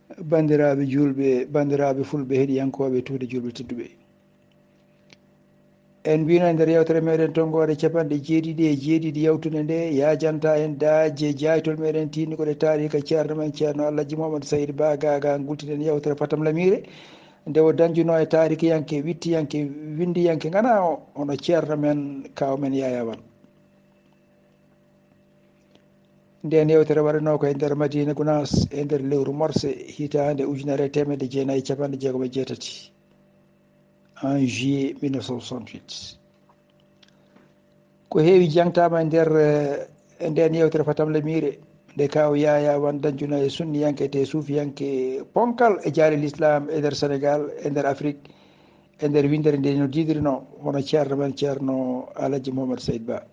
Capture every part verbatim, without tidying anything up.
Banndiraaɓe juulɓe, banndiraaɓe fulɓe heɗiyankooɓe tuude juulɓe tedduɓe. En mbino e nder yewtere meɗen tonngoore capanɗe jeeɗiɗi e jeeɗiɗi yawtunde nde, yajanta en daaje jaaytol meɗen tiinni ko ɗe taarika ceerno men ceerno Alhaji Mouhamadou Saïd Ba Gaga, gultinen yewtere Fatam Lamiire, nde o dañjuno e taarikiyanke, wittiyanke, winndiyanke ngana o, hono ceerno men, kaaw men Yaya Wan. Nden yewtere waɗanoo ko e nder Madina Gunaas, e nder lewru morse, hitaande ujunere e teemedde jeenayi e capanɗe jeegom e jeetati, en juillet mille neuf cent soixante-huit. Ko heewi jangtaama e nder, eh, e nden yewtere Fatam Lamiire, nde kaaw Yaya Wan dañjuno e sunniyanke te suufiyanke ponkal e jaale l'islam e nder Senegal, e nder Afrik, e nder winndere nde no diidirno, hono ceerno men, ceerno Alhaji Mouhamadou Saïd Ba.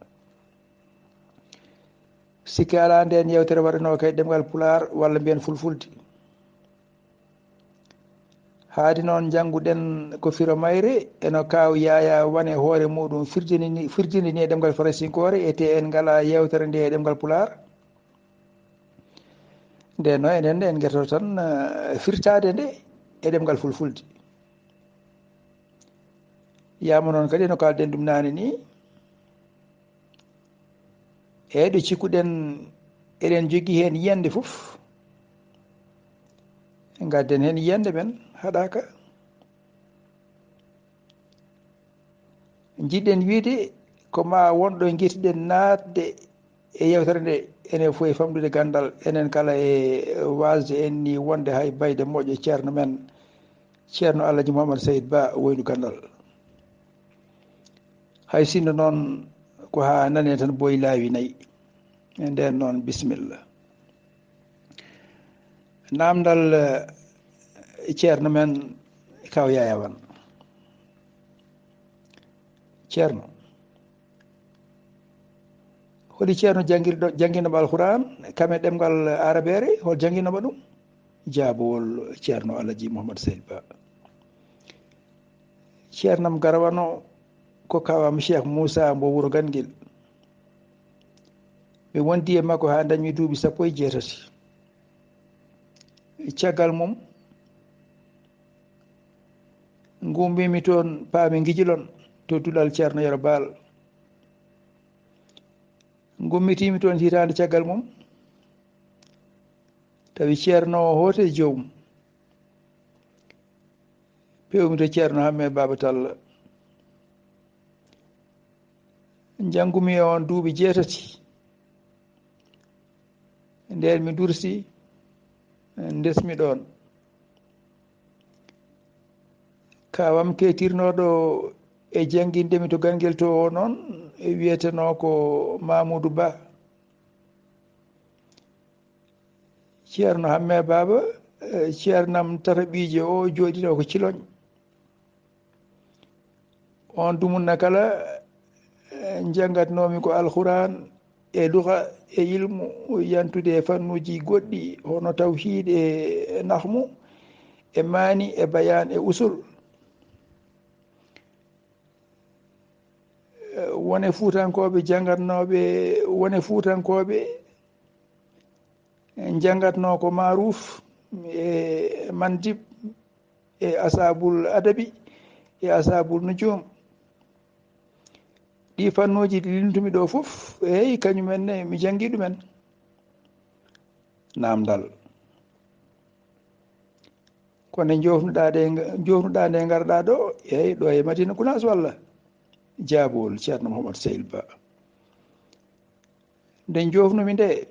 Sikke alaa, nden yewtere waɗanoo ko e ɗemngal Pulaar, walla mbiyen Fulfulde. Haadi noon, njannguɗen ko firo mayre, e no kaaw Yaya Wan e hoore muɗum firjini-, firjindini e ɗemngal Faransinkoore, e te en ngalaa yewtere nde e ɗemngal Pulaar. Nden noon, enen ne en ngerto tan, eh, firtaade nde e ɗemngal Fulfulde. Yaama noon kadi, no kaalɗen ɗum naane ni, eeyi, ɗo cikkuɗen eɗen jogii heen yiyannde fof, ngadden heen yiyannde men, haɗaaka. Njiɗɗen wiyde ko ma won ɗo ngiɗɗen naatde e yewtere nde, enen fof e famɗude ganndal, enen kala e waasde en ni wonde hay bayde moƴƴo ceerno men, ceerno Alhaji Mouhamadou Saïd Ba woynu ganndal. Hay sinno noon ko haa nane tan boy laawi nayi. E nden noon, bisimilla. Naamndal, eh, ceerno men, kaaw Yaya Wan. Ceerno, holi ceerno janngirɗo, jannginɗo ma Alxuraan, kam e ɗemngal Arabeere, hol jannginɗo ma ɗum? Jaabowol ceerno Alhaji Mouhamadou Saïd Ba. Ceernam Garawano ko kaaw am Cheikh Moussa mbo wuro Ganngel. Mi wondi e makko haa ndañmi duuɓi sappo e jeetati. Caggal mum, ngummbiimi toon Paami Ngijilon to duɗal ceerno Yero Baal. Ngummitiimi toon hitaande caggal mum, tawi ceerno o hooto e joomum. Peewmi to ceerno Hamme Baaba Talla. Njanngumi e oon duuɓi jeetati. Ndeen mi dursi, ndesmi ɗoon. Kaawam keetirnooɗo e jannginde mi to Ganngel to o noon, e wiyetenoo ko Mamoudou Ba. Ceerno Hamme Baaba, eh, ceernam tataɓiijo o jooɗiino ko Ciloñ. On dumunna kala, eh, njanngatnoomi ko Alxuraan e luga e ilmu, yantude e fannuuji goɗɗi, hono tawhiid e nahmu, e maani e bayaan e usul. Eh, wone Fuutankooɓe janngatnooɓe, wone Fuutankooɓe, eh, njanngatnoo ko Maaruuf e Mandib e Asaabul Adabi e Asaabul Nujum. Ɗi fannuuji ɗi limtumi ɗo fof, eey, kañum en ne, mi janngi ɗumen. Naamndal. Ko nde joofnuɗaa ɗe, joofnuɗaa nde ngarɗaa ɗo, eey, ɗo e Madina Gunaas walla? Jaabowol Ceerno Mouhamadou Seyil Ba. Nde joofnumi nde,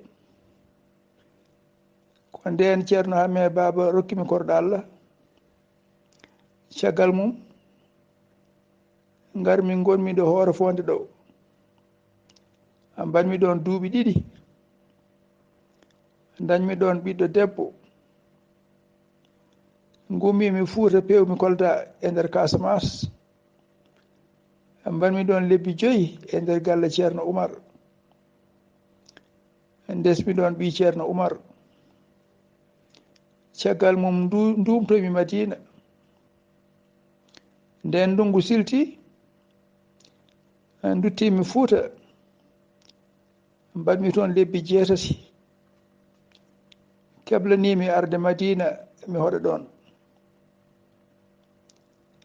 ko ndeen Ceerno Hamme Baaba rokkimi korɗo Allah. Caggal mum, ngarmi ngonmi ɗo Hoore Foonde ɗo. Mbaɗmi ɗoon duuɓi ɗiɗi. Ndañmi ɗoon ɓiɗɗo debbo. Ngummiimi Fuuta, peewmi Kolda e nder Casamance. Mbaɗmi ɗoon lebbi joyi e nder galle Ceerno Umar. Ndesmi ɗoon ɓii Ceerno Umar. Caggal mum ndu-, nduumtoymi Madiina. Ndeen ndunngu silti, nduttiimi Fuuta. Mbaɗmi toon lebbi jeetati. Keblaniimi arde Madiina, mi hoɗa ɗoon.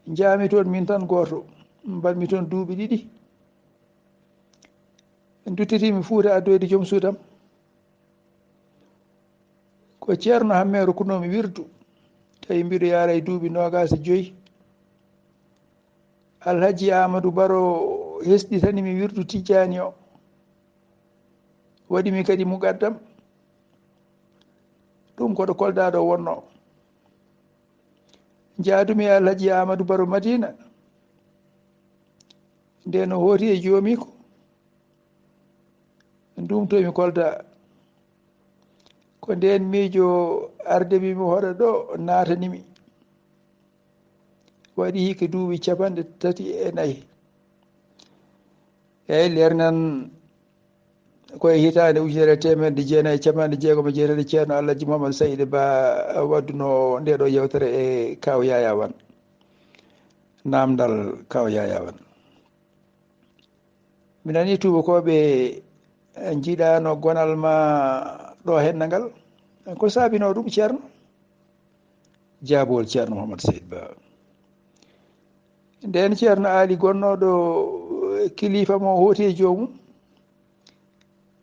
Njaami toon min tan gooto, mbaɗmi toon duuɓi ɗiɗi. Nduttitiimi Fuuta addoyde joom suudam. Ko Ceerno Hammeeru kunoomi wirdu, tawi mbiɗo yaara e duuɓi noogaas e joy. Alhaji Aamadu Baro hesɗitani mi wirdu Tijjaani o. Waɗi mi kadi muqaddam. Ɗum ko ɗo Kolda ɗo wonnoo. Njaadumi e Alhaji Aamadu Baro Madiina. Ndeen o hooti e joomiiko. Nduumtoomi Kolda. Ko ndeen miijo ardemi mi hoɗa ɗo naatani mi. Waɗi hikka duuɓi capanɗe tati e nayi. Eeyi, leernan ko e hitaande ujunere e teemedde jeenayi e capanɗe jeegom e jeetati, Ceerno Alhaji Muhammad Sayid Ba waɗduno nde ɗo yewtere e Kaaw Yaya Wan. Naamndal Kaaw Yaya Wan. Mi nanii tuubakooɓe njiɗaano gonal ma ɗo hennangal. Ko saabinoo ɗum, Ceerno? Jaabol Ceerno Mouhammad Seydi Ba. Ndeen Ceerno Aali gonnooɗo kilifa mo hooti e joomum,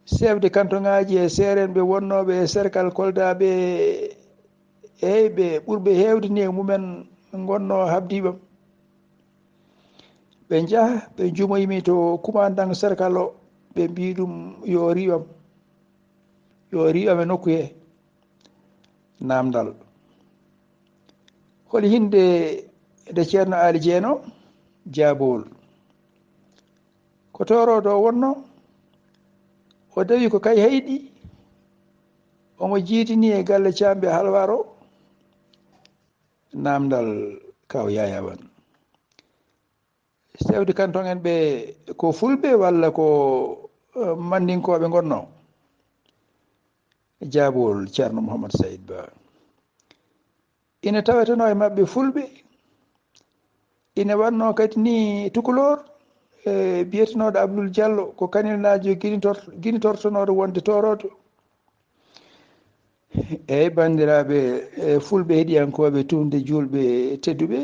chef de canton ŋaaji e seerenɓe wonnooɓe e serkal Kolda ɓe, eey, ɓe ɓurɓe heewde ni e mumen ngonnoo habdiiɓam. Ɓe njaha, ɓe njumoyi mi to kumandan serkal o, ɓe mbii ɗum yo riiwam, yo riiwam e nokku he. Naamndal: holi hinde nde Ceerno Aali Jeeno jaabowol? Ko tooroodo o wonnoo, o dawi ko Kayhayɗi, omo jiidini e galle Caamɓe Halwaar o. Naamndal Kaaw Yaya Wan: chef de canton en ɓe ko fulɓe walla ko, eh, mandinkooɓe ngonnoo? Jaabowol Ceerno Mouhammad Sayid Ba: ina tawetenoo e maɓɓe fulɓe. Ina waɗnoo kadi ni tukuloor, e biyetenooɗo Abdul Jallo, ko kanilnaajo ginitor-, ginitortonooɗo wonde tooroodo. Eey, banndiraaɓe, e fulɓe heɗiyankooɓe tuunde juulɓe tedduɓe,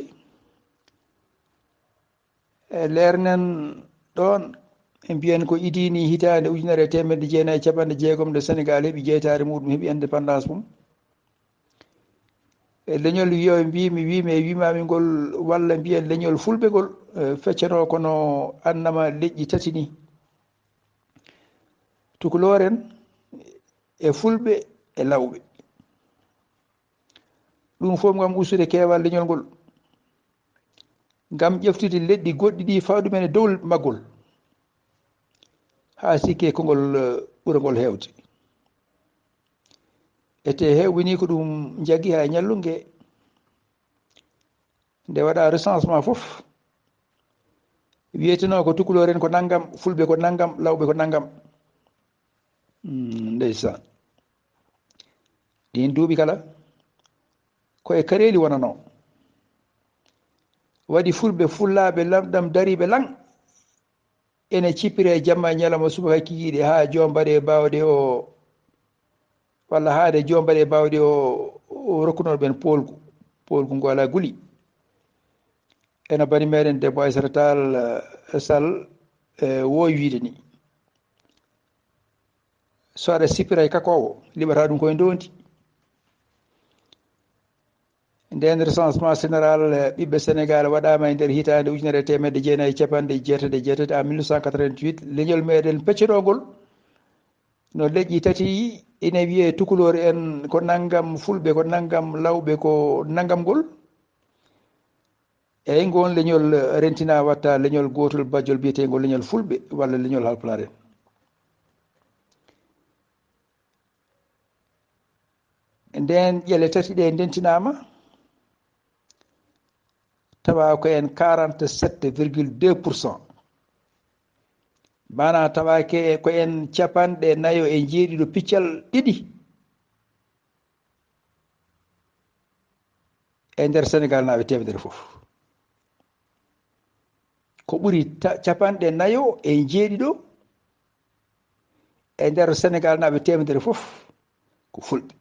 e leernen ɗoon, e mbiyen ko idiini hitaande ujunere e teemedde jeenayi e capanɗe jeegom nde Senegaal heɓi jeytaare muɗum, heɓi indépendance mum. E leñol wiyo mbiimi, wiimi e wiimaami ngol, walla mbiyen leñol fulɓe ngol, e, feccanoo kono annama leƴƴi tati ni. Tukuloor en e fulɓe e lawɓe. Ɗum fof ngam ustude keewal leñol ngol, ngam ƴeftude leƴƴi goɗɗi ɗi, faa ɗumen e dow maggol, haa sikke kongol, eh, ɓura ngol heewde. Ete heewɓe ni ko ɗum njaggi haa e ñallunge. Nde waɗa recensement fof, wiyetenoo ko tukuloor en ko nanngam, fulɓe ko nanngam, lawɓe ko nanngam. Mm, ndeysaan. Ɗiin duuɓi kala, ko e kareeli wonanoo. Waɗi fulɓe, fullaaɓe, lamɗam dariiɓe laŋ, ene cippira e jamma e ñalawma, subaka kikiiɗe, haa joombaɗe baawɗe o, walla haa nde joombaɗe baawɗe o, o rokkunoo ɓeen poolgu, poolgu ngu alaa guli. Eno bani meɗen debbo Aysata Tall, eh, Sall, eh, woowi wiide ni. So aɗa sippira e kakoowo, liɓata ɗum koye ndoondi. Ndeen recensement général, eh, ɓiɓɓe Senegaal waɗaama e nder hitaande ujunere e teemedde jeenayi e capanɗe jeetati e jeetati, en mille neuf cent quatre-vingt-huit. Leñol meɗen peccotoongol no leƴƴi tati, ina wiyee tukuloor en ko nanngam, fulɓe ko nanngam, lawɓe ko nanngam ngol. Eey, ngoon leñol rentinaa watta leñol gootol bajjol biyeteengol leñol fulɓe walla leñol halpulaar en. Ndeen ƴele tati ɗe ndentinaama, tawa ko en quarante-sept virgule deux pour cent. Maanaa tawa ke, ko en capanɗe nayo e jeeɗiɗo piccal ɗiɗi e nder Senegaal naaɓe teemedere fof. Ko ɓuri ta-, capanɗe nayo e jeeɗiɗo e nder Senegaal naaɓe teemedere fof ko fulɓe.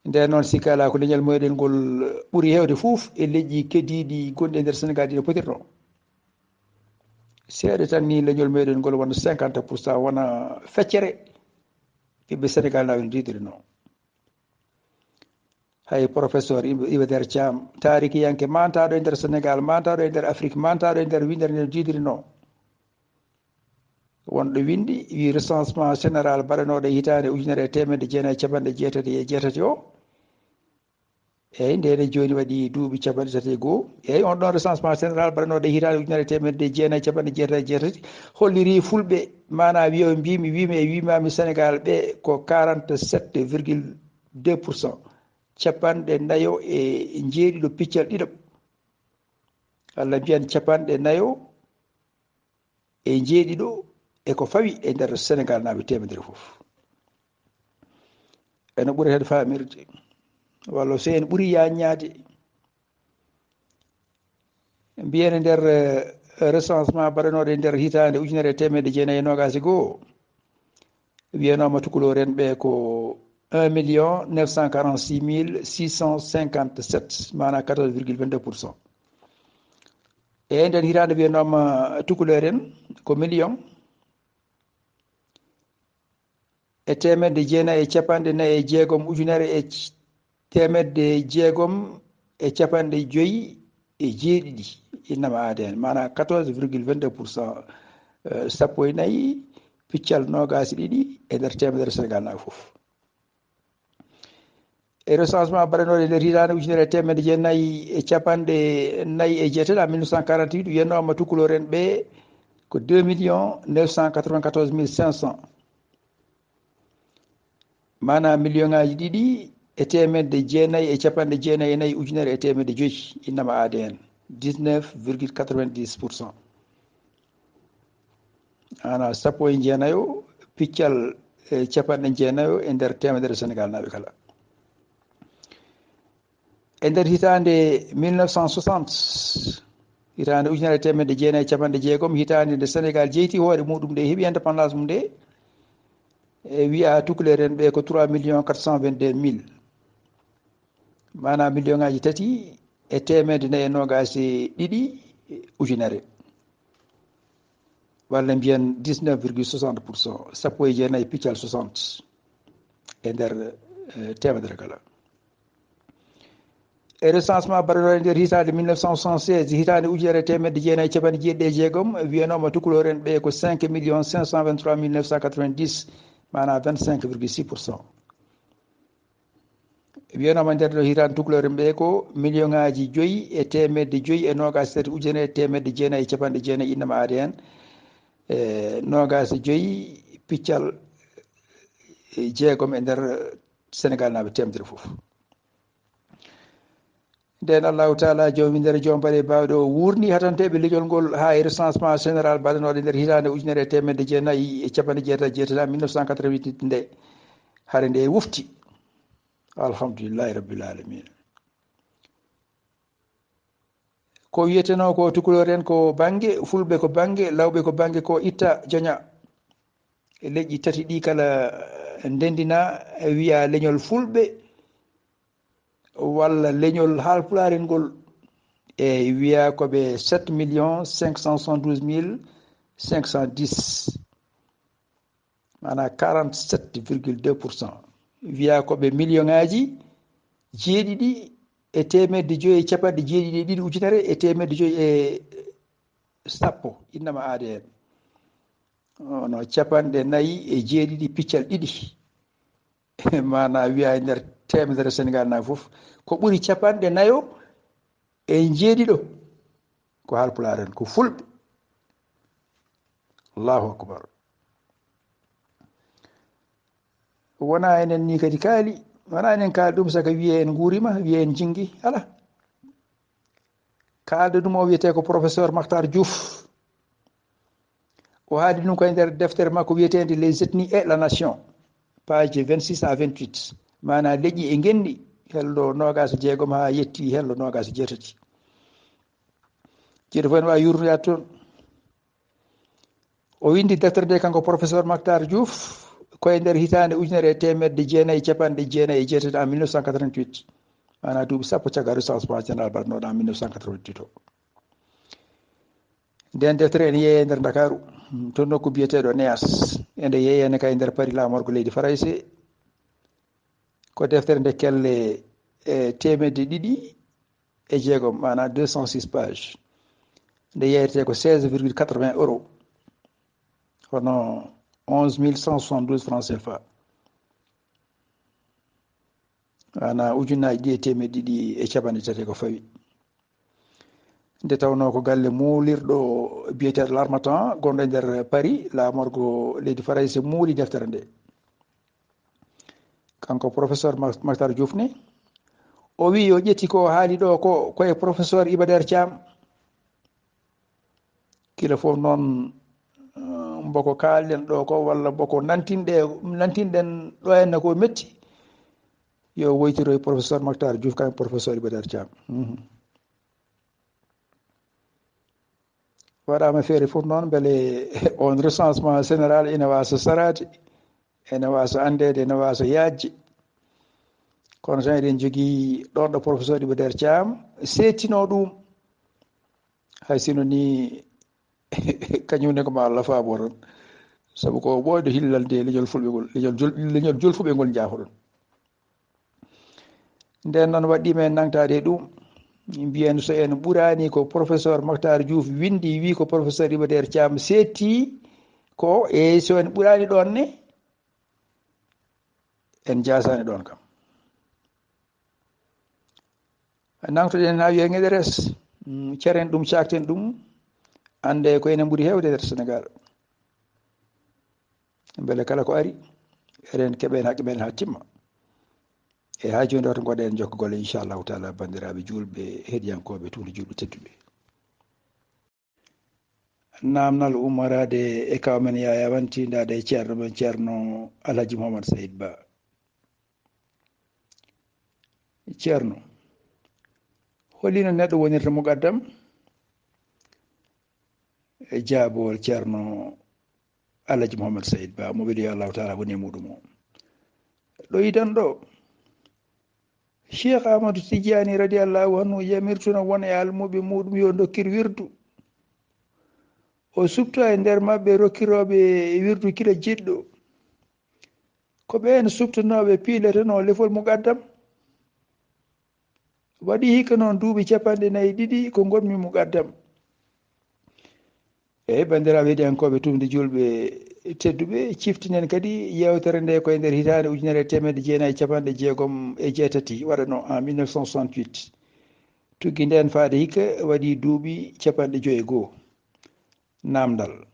Nden noon, sikka alaa ko leñol meɗen ngol ɓuri heewde fof e leƴƴi keddiiɗi gonɗi e nder Senegal ɗi no potirno. Seeɗa tan ni leñol meɗen ngol wona cinquante pour cent wona feccere ɓiɓɓe Senegal na woni diidirino. Hay professeur Iba Der Thiam, taarikiyanke mantaaɗo e nder Senegal, mantaaɗo e nder Afrique, mantaaɗo e nder winndere nde diidirino, wonɗo winndi, wi recensement général baɗanooɗo e hitaande ujunere e teemedde jeenayi e capanɗe jeetati e jeetati o, eyi, ndene jooni waɗi duuɓi capanɗe tati e goo. Eyi, on ɗon recensement général baɗanooɗo e hitaande ujunere e teemedde jeenayi e capanɗe jeetati e jeetati holliri fulɓe, maanaa wiyo mbimi, wimi e wimami Senegal ɓe ko quarante-sept virgule deux pour cent, capanɗe nayo e njeeɗiɗo piccal ɗiɗo, walla mbiyen capanɗe nayo e njeeɗiɗo e ko fawi e nder Senegal naaɓe teemedere fof. Ene ɓuri heen faamirde, walla so en ɓuri yaññaade. Mbiyen e nder, eh, recensement baɗanooɗo e nder hitaande ujunere e teemedde jeenayi e noogaas e goo, wiyanooma tukulooren ɓe ko un million neuf cent quarante-six mille six cent cinquante-sept, maanaa quatorze virgule vingt-deux pour cent. E nden hitaande wiyanooma tukulooren ko million e teemedde jeenayi e capanɗe nayi e jeegom ujunere e c-, teemedde jeegom e capanɗe joyi e jeeɗiɗi, innama A D N, maanaa quatorze virgule vingt-deux pour cent, eh, sappo e nayi piccal noogaas e ɗiɗi e nder teemedere Senegal naaɓe fof. E recensement baɗanooɗo e nder hitaande ujunere e teemedde jeenayi e capanɗe nayi e jeetati, en mille neuf cent quarante-huit, wiyanooma tukulooren ɓe ko deux millions neuf cent quatre-vingt-quatorze mille cinq cents, maanaa million ngaaji ɗiɗi e teemedde jeenayi e capanɗe jeenayi e nayi ujunere e teemedde joyi, innama A D N, dix-neuf virgule quatre-vingt-dix pour cent. Ana sappo e jeenayo piccal, eh, capanɗe jeenayo e nder teemedere Senegal naaɓe kala. E nder hitaande mille neuf cent soixante, hitaande ujunere e teemedde jeenayi e capanɗe jeegom, hitaande nde Senegal jeyti hoore muɗum nde, heɓi indépendance mum nde, e wiya tukulooren ɓe ko trois millions quatre cent vingt-deux mille. Maanaa million ngaaji tati e teemedde nayi e noogaas e ɗiɗi ujunere. Walla mbiyen dix-neuf virgule soixante pour cent, sappo e jeenayi piccal soixante e nder, eh, teemedere kala. E recensement baɗanooɗo e nder hitaande mille neuf cent soixante-seize, hitaande ujunere e teemedde jeenayi e capanɗe jeeɗiɗi e jeegom, wiyanooma tukulooren ɓe ko cinq millions cinq cent vingt-trois mille neuf cent quatre-vingt-dix, maanaa vingt-cinq virgule six pour cent. Wiyanooma nder ɗo hitaande tukulooren ɓe ko million ngaaji joyi e teemedde joyi e noogaas e tati ujunere e teemedde jeenayi e capanɗe jeenayi innama A D N, e noogaas e joyi piccal jeegom e nder Senegal naaɓe teemedere fof. Nden Allahu Taala joomi nder joom baɗe baawɗe o wuurni hatanteeɓe leñol ngol haa e recensement général baɗanooɗo nder hitaande ujunere e teemedde jeenayi e capanɗe jeetati e jeetati, mille neuf cent quatre-vingt-huit nde, hare nde wufti. Alhamdulillahi Rabbil Alamin. Ko wiyetenoo ko tukulooren ko bannge, fulɓe ko bannge, lawɓe ko bannge ko itta joña. E leƴƴi tati ɗi kala ndendina, e wiya leñol fulɓe walla leñol haalpulaarel ngol, e wiya ko ɓe sept millions cinq cent soixante-douze mille cinq cent dix, maanaa quarante-sept virgule deux pour cent. Wiya ko ɓe million ngaaji jeeɗiɗi e teemedde joyi e capanɗe jeeɗiɗi e ɗiɗi ujunere e teemedde joyi e sappo, innama A D N. Ono capanɗe nayi e jeeɗiɗi piccal ɗiɗi. Maanaa wiya e nder teemedere Senegal naaɓe fof, ko ɓuri capanɗe nayo e njeeɗiɗo ko haalpulaar en, ko fulɓe. Allahu akbar. Wona enen ni kadi kaali, wona enen kaali ɗum saka wiye en nguurima, wiye en jingi, ala. Kaalɗo ɗum o wiyetee ko professeur Mactar Diouf. O haali ɗum ko e nder deftere makko wiyeteende Les ethnies et la nation, page vingt-six à vingt-huit. Maanaa leƴƴi e ngenndi, hello noogaas e jeegom haa yetti hello noogaas e jeetati. Ceerno fof ene waawi yurnoyaade toon. O winndi deftere nde kanko professeur Mactar Diouf, Ko e nder hitaande ujunere e teemedde jeenayi e capanɗe jeenayi e jeetati, en mille neuf cent quatre-vingt-huit, maanaam duuɓi sappo caggal recensement général baɗnooɗo en mille neuf cent quatre-vingt-huit o. Nden deftere ene yeeyee nder Ndakaaru, to nokku biyeteeɗo Néas. Ende yeeyee ne kay nder Paris, laamorgo leydi Farayse. Ko deftere nde kelle e teemedde ɗiɗi e jeegom, maanaam deux cent six pages. Nde yeeyetee ko seize virgule quatre-vingts euros, hono onze mille cent soixante-douze francs C F A, maanaam ujunnaaji ɗiɗi e teemedde ɗiɗi e capanɗe tati ko fawi. Nde tawnoo ko galle muulirɗo biyeteeɗo L'Harmattan, gonɗo e nder Paris, laamorgo leydi Farayse, muuli deftere nde. Kanko professeur Mac-, Mactar Diouf ne, o wiyi o ƴetti ko o haali ɗo ko, ko e professeur Iba Der Thiam. Kila fof noon, eh, mboko kaalɗen ɗo ko, walla mboko nantinɗe, nantinɗen ɗo henne ko metti, yo woytiro e professeur Mactar Diouf, kam e professeur Iba Der Thiam. Mhm. Waɗaama feere fof noon, mbele on recensement général ene waasa saraade, ene waasa anndeede, ene waasa yaajde. Kono tan eɗen njogii ɗoon ɗo professeur Iba Der Thiam seettinoo ɗum. Hay sino ni kañum ne ko ma Allah faabo tan. Sabu ko ɓooyɗo hillalde leñol fulɓe ngol, leñol jol-, leñol jolfuɓe ngol njaafoɗon. Nden noon waɗɗii men nangtaade e ɗum. Mbiyen so en ɓuraani ko professeur Mactar Diouf winndi, wi ko professeur Iba Der Thiam seetti ko, e so en ɓuraani ɗoon ne, en jaasaani ɗoon kam. Nangtoɗen haa wiye ngeɗeres, mm, ceren ɗum, caakten ɗum, annde ko enen ɓuri heewde nder Senegaal. Mbele kala ko ari, eɗen keɓen haqqe men haa timma. E haa jooni ɗo to ngoɗen jokkogol, inchallahu taala, banndiraaɓe juulɓe, heɗiyankooɓe, tuundi juulɓe tedduɓe. Naamnal ummaraade e kaw men Yaya Wan, tiindaade e ceerno men, ceerno Alhaji Mouhamad Sayid Ba. Ceerno, holino neɗɗo wonirta muqaddam? E jaabowol ceerno Alhaji Mouhamad Sayid Ba, mo weli yo Allahu taala woni e muɗum o. Ɗo idan ɗo, Cheikh Ahmadou Tidiane radiyallahu anhu yamirtuno won e almuɓe muɗum yo dokkir wirdu. O subto e nder maɓɓe rokkirooɓe wirdu kila jiɗɗo. Ko ɓeen subtonooɓe piiletenoo lefol muqaddam. Waɗi hikka noon duuɓi capanɗe nayi ɗiɗi ko ngonmi muqaddam. Eey, banndiraaɓe heɗiyankooɓe, tuundi juulɓe tedduɓe, ciftinen kadi yeewtere nde ko e nder hitaande ujunere e teemedde jeenayi e capanɗe jeegom e jeetati, waɗano en mille neuf cent soixante-huit. Tuggi ndeen faade hikka waɗi duuɓi capanɗe joy e goo. Naamndal.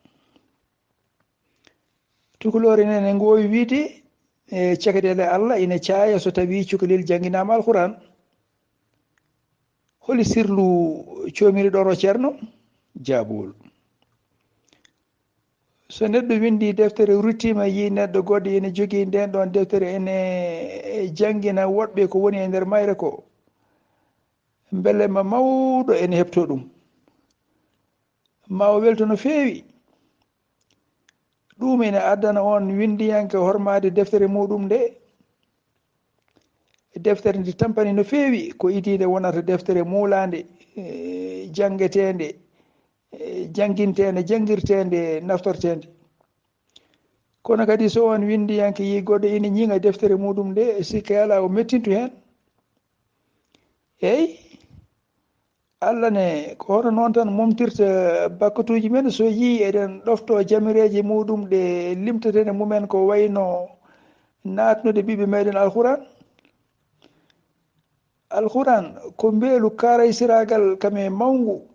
Tukulore nene ngoowi wiide, e, cakadele Allah ina caaya so tawii cukalel jannginaama Alquran. Holi sirlu coomiri ɗon o ceerno? Jaabowol. So neɗɗo winndi deftere, ruttiima, yii neɗɗo goɗɗo ene jogii ndeen ɗoon deftere, ene janngina woɗɓe ko woni e nder mayre ko, mbele ma mawɗo ene heɓtoo ɗum. Ma o welto no feewi. Ɗum ene addana oon winndiyanke hormaade deftere muɗum nde. Deftere nde tampani no feewi, ko idii nde wonata deftere muulaande, e, janngeteende, e, jannginteende, janngirteende, naftorteende. Kono kadi so oon winndiyanke yii goɗɗo ina ñiŋa deftere muɗum nde, sikke alaa o mettintu heen. Eey, Allah ne, ko hono noon tan momtirta bakkatuuji men, so yii eɗen ɗoftoo jamireeje muɗum ɗe limtetene mumen ko wayno naatnude ɓiɓɓe meɗen Alquran. Alquran ko mbeelu kaaraysiraagal kam e mawngu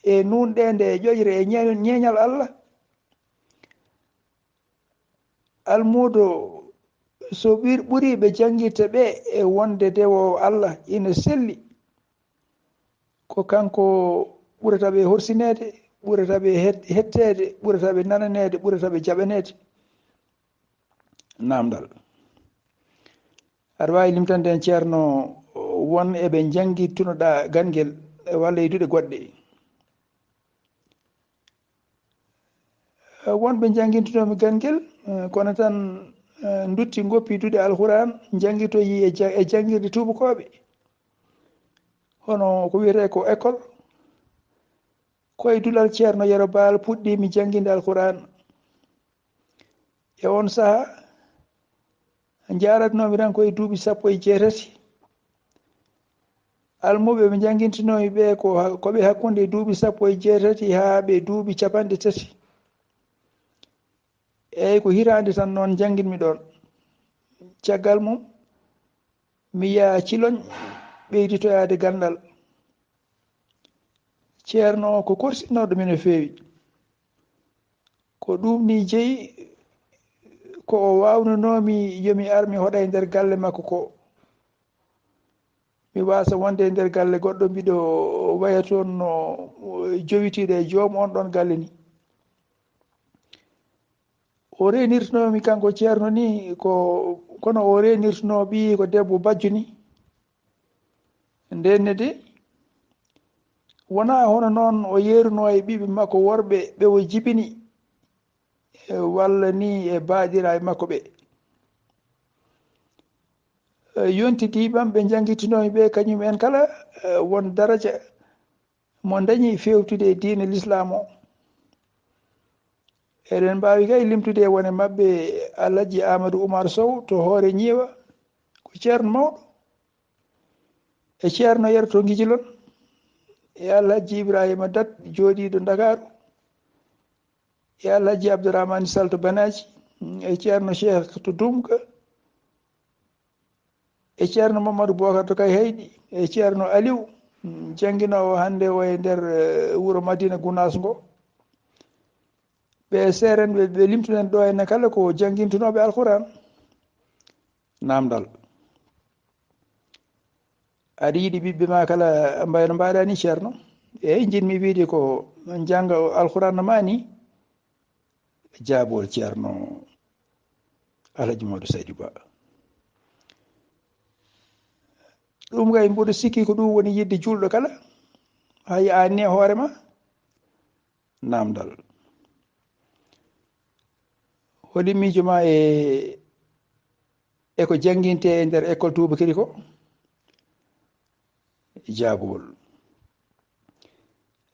e nuunɗeende e ƴoƴre e ñe-, ñeeñal Allah. Almuudo, so ɓir-, ɓuri ɓe janngirta ɓe e wonde dewoowo Allah ina selli, ko kanko ɓurata ɓe horsineede, ɓurata ɓe het-, hetteede, ɓurata ɓe nananeede, ɓurata ɓe jaɓaneede. Naamndal. Aɗa waawi limtande en, ceerno, won e ɓe njanngittunoɗaa ganngel, e walla e duɗe goɗɗe? Eh, won ɓe njanngintunoomi ganngel, eh, kono tan eh, ndutti ngoppi duɗe Alquran, njanngitoyi e ja-, e janngirde tuubakooɓe. Hono ko wiyetee ko école. Ko e duɗal Ceerno Yero Baal puɗɗiimi jannginde Alquran. E on sahaa, njaaratnoomi tan ko e duuɓi sappo e jeetati. Almuɓe ɓe njanngintinoomi ɓe ko ha-, ko ɓe hakkunde duuɓi sappo e jeetati haa ɓe duuɓi capanɗe tati. Eey, ko hitaande tan noon njannginmi ɗoon. Caggal mum, mi yaha Ciloñ ɓeyditoyaade ganndal. Ceerno ko korsinooɗo mi no feewi. Ko ɗum ni jeyi ko o waawnunoomi yo mi ar mi hoɗa e nder galle makko ko. Mi waasa wonde e nder galle goɗɗo mbiɗo waya toon no jowitiiɗo e joom on ɗon galle ni. O reenirtunoomi kanko Ceerno ni ko, kono o reenirtunoo ɓiyi ko debbo bajjo ni. Ndenne de, wonaa hono noon o yeerunoo e ɓiɓɓe makko worɓe ɓe o jibini, e walla ni e baaɗiraaɓe makko ɓe. E yonti diiɓam ɓe njanngitinoomi ɓe, kañum en kala, e won daraja mo dañi feewtude e diine Lislaam o. Eɗen mbaawi kay limtude e wone maɓɓe Alhaji Amadou Oumar Sow to Hoore Ñiiwa, ko ceerno mawɗo. E Ceerno Yero to Ngijilon, e Alhaji Ibrahima Dat, jooɗiiɗo Ndakaaru, e Alhaji Abdourahmane Sall to Banaaji, e Ceerno Cheikh to Dumka, e Ceerno Mamadou Bokar to Kayhayɗi, e Ceerno Aliou, mm, jannginoowo hannde o e nder, eh, wuro Madina Gunaas ngo. Ɓe seerenɓe ɓe limtuɗen ɗo ene kala ko janngintunooɓe Alquran. Naamndal. Aɗa yiɗi ɓiɓɓe ma kala mbayno mbaɗa ni, Ceerno? Eey, njiɗmi wiide ko njannga Alquran no ma ni. Jaabol Ceerno Alhaji Mamadou Saydou Ba. Ɗum kay mboɗo sikki ko ɗum woni yiɗde juulɗo kala. Hay a ne hoore ma. Naamndal. Holi miijo ma e, e ko janngintee e nder école tuubakiri ko? Jaabowol.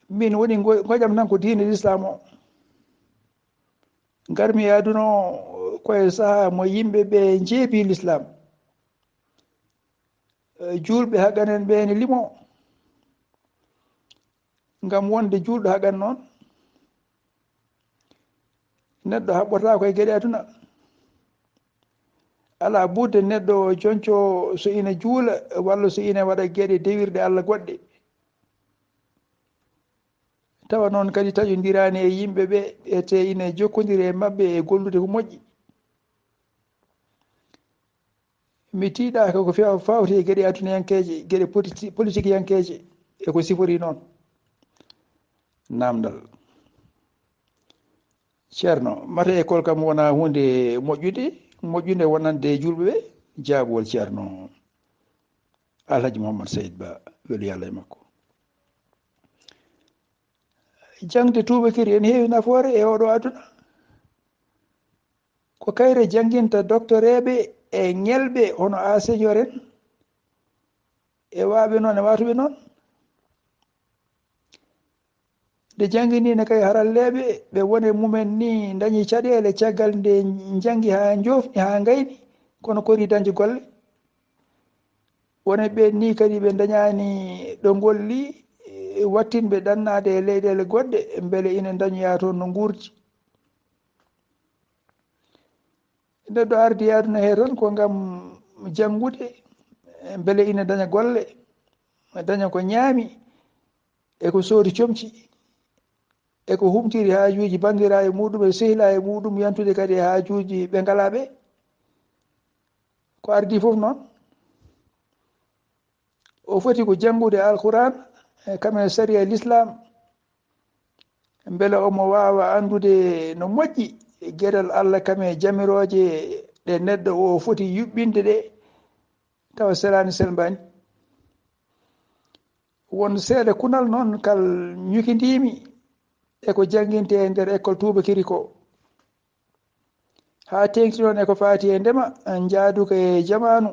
Min woni ngo-, ngoƴam tan ko diine Lislaam o. Ngarmi e aduna o ko e sahaa mo yimɓe ɓe njeebi Lislaam. Eh, juulɓe haqqan en ɓe ene limo. Ngam wonde juulɗo haqqan noon, neɗɗo haɓɓotaako e geɗe aduna. Alaa ɓurde neɗɗo o jonco so ina juula walla so ina waɗa geɗe dewirɗe Allah goɗɗe. Tawa noon kadi taƴondiraani e yimɓe ɓe, e te ina jokkondiri e maɓɓe e gollude ko moƴƴi. Mi tiiɗaaka ko few-, fawti e geɗe adunayankeeje, geɗe politi-, politikiyankeeje, e ko sifori noon. Naamndal. Ceerno, mate école kam wonaa huunde moƴƴude, moƴƴunde wonande juulɓe ɓe? Jaabowol Ceerno Alhaji Mouhammad Saïd Ba, welu Yalla e makko. Jaŋde tuubakiri ene heewi nafoore e oɗo aduna. Ko kayre jannginta doktoreeɓe e ñelɓe hono enseignant en, e waaɓe noon, e waatuɓe noon. Nde jannginiino kay haralleeɓe, ɓe wone mumen ni ndañi caɗeele caggal nde njanngi haa njoofni, haa ngayni, kono kori dañde golle. Wone ɓeen ni kadi ɓe ndañaani ɗo ngolli, e wattinɓe ɗannaade e leyɗeele goɗɗe, mbele ina ndañoya toon no nguurdi. Neɗɗo ardi e aduna he toon ko ngam janngude, mbele ina daña golle, daña ko ñaami, e ko soodi comci, e ko humtiri haajuuji banndiraaɓe muɗum, e sehilaaɓe muɗum, yantude kadi e haajuuji ɓe ngalaa ɓe. Ko ardi fof noon, o foti ko janngude Alquran, e kam e sariya Lislaam, mbele omo waawa anndude no moƴƴi geɗal Allah kam e jamirooje ɗe neɗɗo o foti yuɓɓinde ɗe, tawa selaani selmbaani. Won seeɗa kunal noon kal ñukindiimi e ko janngintee e nder école tuubakiri ko. Haa teeŋti noon e ko faati e ndema, njaaduka e jamaanu,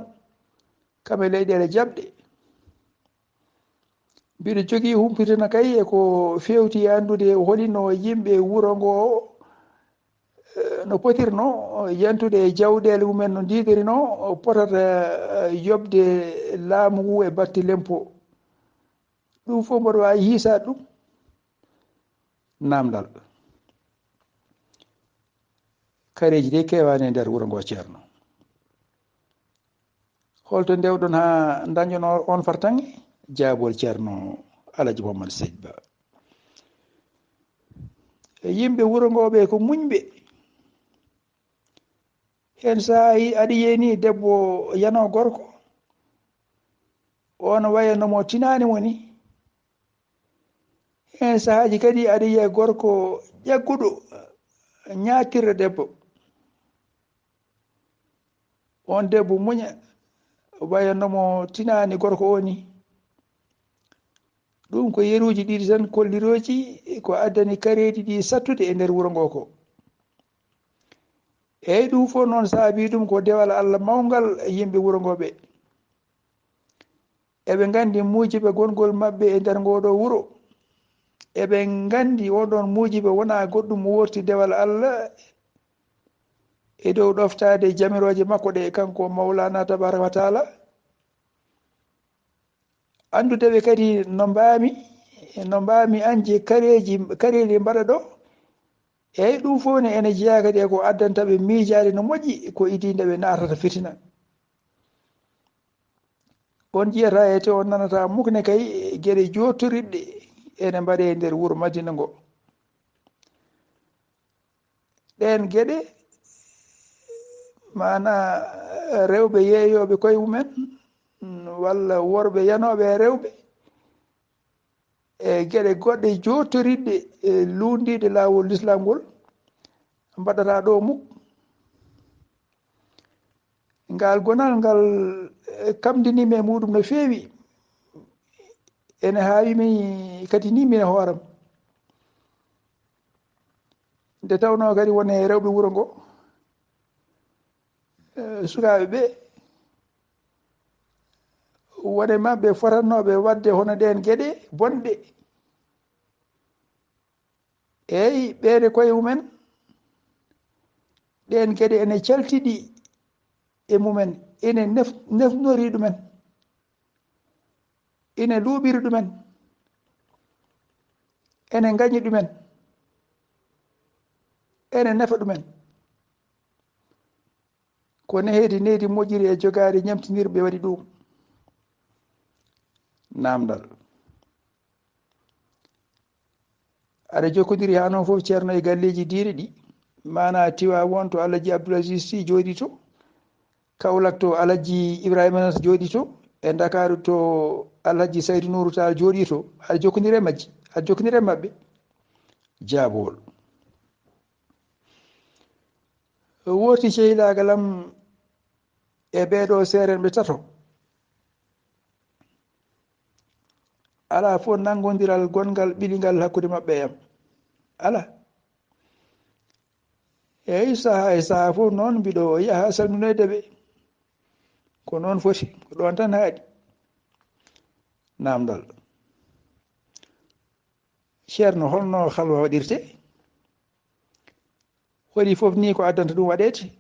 kam e leyɗeele jaɓɗe. Mbiɗo jogii humpitana kay e ko feewti e anndude holino yimɓe wuro ngoo, eh, no potirno yantude e jawɗeele mumen no ndiidorinoo, potata, eh, yoɓde laamu ngu e batte lempo. Ɗum fof mboɗo waawi hiisaade ɗum. Naamndal. Kareeji de keewaani e nder wuro ngoo, Ceerno. Holto ndewɗon haa ndañɗon o-, oon fartaŋŋe? Jaabol Ceerno Alaji Muhammad Seydi Ba. E yimɓe wuro ngoo ɓe ko muñɓe. Heen sahaa aɗa yiya ni debbo yanoo gorko, oon waya no mo tinaani woni. Heen sahaaji kadi aɗa yiya gorko ƴagguɗo ñaatirra debbo. Oon debbo muña, waya no mo tinaani gorko o ni. Ɗum ko yeruuji ɗiɗi tan kollirooji ko addani kareeji ɗi sattude e nder wuro ngoo ko. Eey, ɗum fof noon saabii ɗum ko dewal Allah mawngal e yimɓe wuro ngoo ɓe. Eɓe nganndi muujiba gongol maɓɓe e nder ngoo ɗoo wuro. Eɓe nganndi on ɗoon muujiba wonaa goɗɗum wonti dewal Allah e dow ɗoftaade jamirooje makko ɗe, kanko Mawlaana Tabaaraka wa Taala. Anndude ɓe kadi no mbaami, no mbaami añde kareeji, kareeli mbaɗa ɗo. Eey, ɗum fof ne ene jeyaa kadi e ko addanta ɓe miijaade no moƴƴi, ko idii nde ɓe naatata fitina. On jiyata e te on nanata muk ne kay geɗe jooɗtoriɗɗe ene mbaɗe e nder wuro Madina ngo. Ɗeen geɗe, maanaa rewɓe yeeyooɓe koye mumen, walla worɓe yanooɓe e rewɓe, e geɗe goɗɗe jooɗtoriɗɗe, e luundiiɗe laawol Lislaam ngol, mbaɗata ɗo muk. Ngal gonal ngal, eh, kamdinii mi e muɗum no feewi. Ene haawi mi kadi ni min e hooram. Nde tawnoo kadi won e rewɓe wuro ngo, eh, sukaaɓe ɓe, won e maɓɓe fotannooɓe waɗde hono ɗeen geɗe bonɗe. Eey, ɓeene koye mumen, ɗeen geɗe ene caltiɗi e mumen, ene nef-, nefnori ɗumen, ene luuɓiri ɗumen, ene ngañi ɗumen, ene nefa ɗumen. Ko nehdi nehdi moƴƴiri e jogaade ñamtinirɓe waɗi ɗum. Naamndal. Aɗa jokkondiri haa noon fof, Ceerno, e galleeji diine ɗi, maanaa Tiwaawoon to Alhaji Abdoul Aziz Sy jooɗii to, Kaolack to Alhaji Ibrahima Niass jooɗii to, e Ndakaaru to Alhaji Saydu Nuuru Taal jooɗii to, aɗa jokkondiri e majji, aɗa jokkondiri e maɓɓe. Jaabowol. Wooti sehilaagal am e ɓee ɗoo seerenɓe tato. Alaa fof nanngondiral gonngal ɓilingal hakkunde maɓɓe e am. Alaa. Eey, sahaa e sahaa fof noon mbiɗo yaha salminoyde ɓe. Ko noon foti, ko ɗoon tan haaɗi. Naamndal. Ceerno, holno halwa waɗirtee? Waɗi fof ni ko addanta ɗum waɗeede?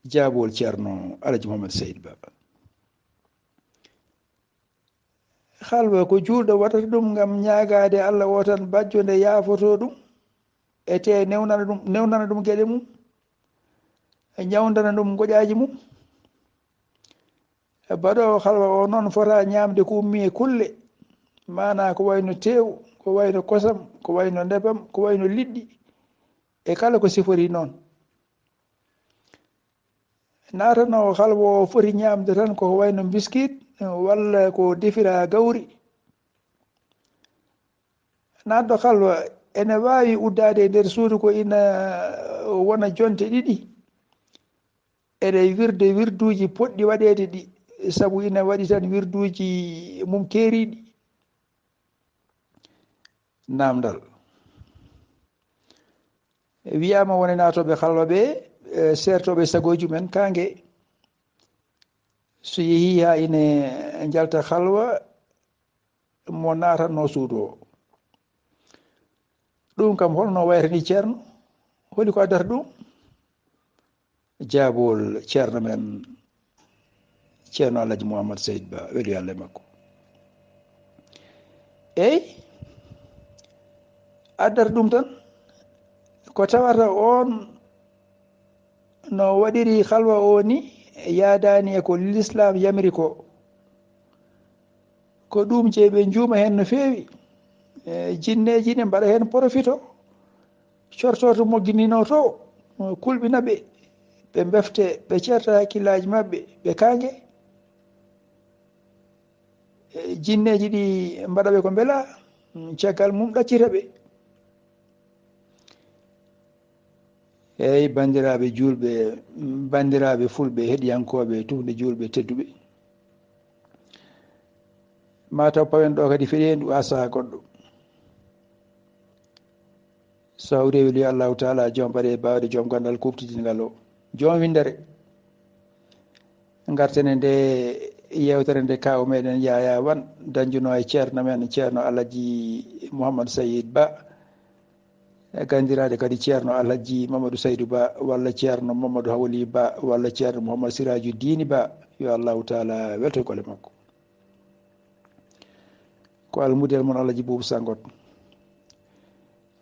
Jaabowol Ceerno Alhaji Muhammad Seydi Ba. Halwa ko juulɗo waɗata ɗum ngam ñaagaade Allah o tan bajjo nde yaafotoo ɗum, e te newnana ɗum, newnana ɗum geɗe mum, e ñawndana ɗum ngoƴaaji mum. E baɗoowo halwa o noon fota ñaamde ko ummii e kulle, maanaa ko wayno teewu, ko wayno kosam, ko wayno nebam, ko wayno liɗɗi, e kala ko siforii noon. Naatanoowo halwa o foti ñaamde tan ko wayno mbiskit, walla ko defira gawri. Naatɗo halwa ene waawi uddaade e nder suudu ko ina wona jonte ɗiɗi, ene wirde wirduuji potɗi waɗeede ɗi, sabu ina waɗi tan wirduuji mum keeriiɗi. Naamndal. Wiyaama woni naatooɓe halwa ɓe, e, seertooɓe sagooji men kaange. So yehii haa ine njalta halwa, mo naatatnoo suudu o. Ɗum kam holno wayrani ceerno? Holi ko addata ɗum? Jaabol ceerno men, ceerno Alhaji Mouhammad Saïd Ba, weli Alla e makko. Eey, addata ɗum tan, ko tawata oon no waɗiri halwa o ni, yaadaani e ko lislaam yamiri ko. Ko ɗum je ɓe njuuma heen no feewi. E, jinneeji ne mbaɗa heen porofito, corto to mogginino to, kulɓina ɓe, ɓe mbefte, ɓe ceerta hakkillaaji maɓɓe, ɓe kaange. E, jinneeji ɗi mbaɗa ɓe ko mbela, caggal mum ɗaccita ɓe. Eey, banndiraaɓe juulɓe, banndiraaɓe fulɓe, heɗiyankooɓe, tuunde juulɓe tedduɓe. Ma taw pawen ɗo kadi feɗeendu haa saha goɗɗo. So hawri e weli Allahu Taala, joom baɗe e baawɗe, joom ganndal kuuɓtidingal o, joom winndere. Ngarten e nde yeewtere nde kaaw meɗen Yaya Wan dañjuno e ceerno men, ceerno Alhaji Mouhamadou Sayid Ba, e ganndiraaɗo kadi ceerno Alhaji Mamadou Saydou Ba, walla ceerno Mamadou Hawli Ba, walla ceerno Mouhamadou Siraju Dini Ba, yo Allahu Taala welto e golle makko. Ko almudel mon Alhaji Boubou Sangot.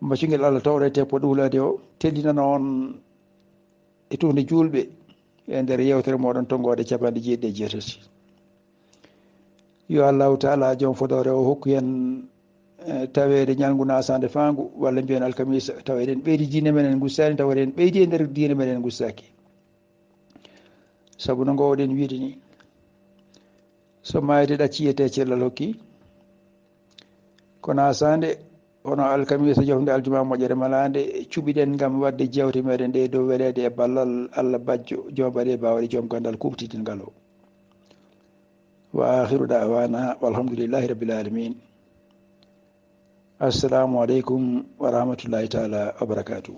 Macungel Allah tawɗo e teppo ɗuulaade o, teddinana on e tuunde juulɓe e nder yeewtere mooɗon tonngoode capanɗe jeeɗiɗi e jeetati. Yo Allahu Taala joom fodoore o hokku en, eh, taweede ñalngu naasaande faangu, walla mbiyen alkamisa, tawa eɗen ɓeydi diine men en ngustaani, tawa eɗen ɓeydi e nder diine men en ngustaaki. Sabu no ngoowɗen wiide ni, so maayde ɗacci yiyete cellal hokki, ko naasaande, hono alkamisa, jofnde aljuma, moƴƴere malaande, cuɓiɗen ngam waɗde jeewte meɗen ɗe dow weleede e ballal Allah bajjo, joom baɗe e baawɗe, joom ganndal kuuɓtidingal o. Wa akhiru da'wana walhamdulillahi rabbil alamin. Assalamu aleykum wa rahmatullahi taala wa barakatuh.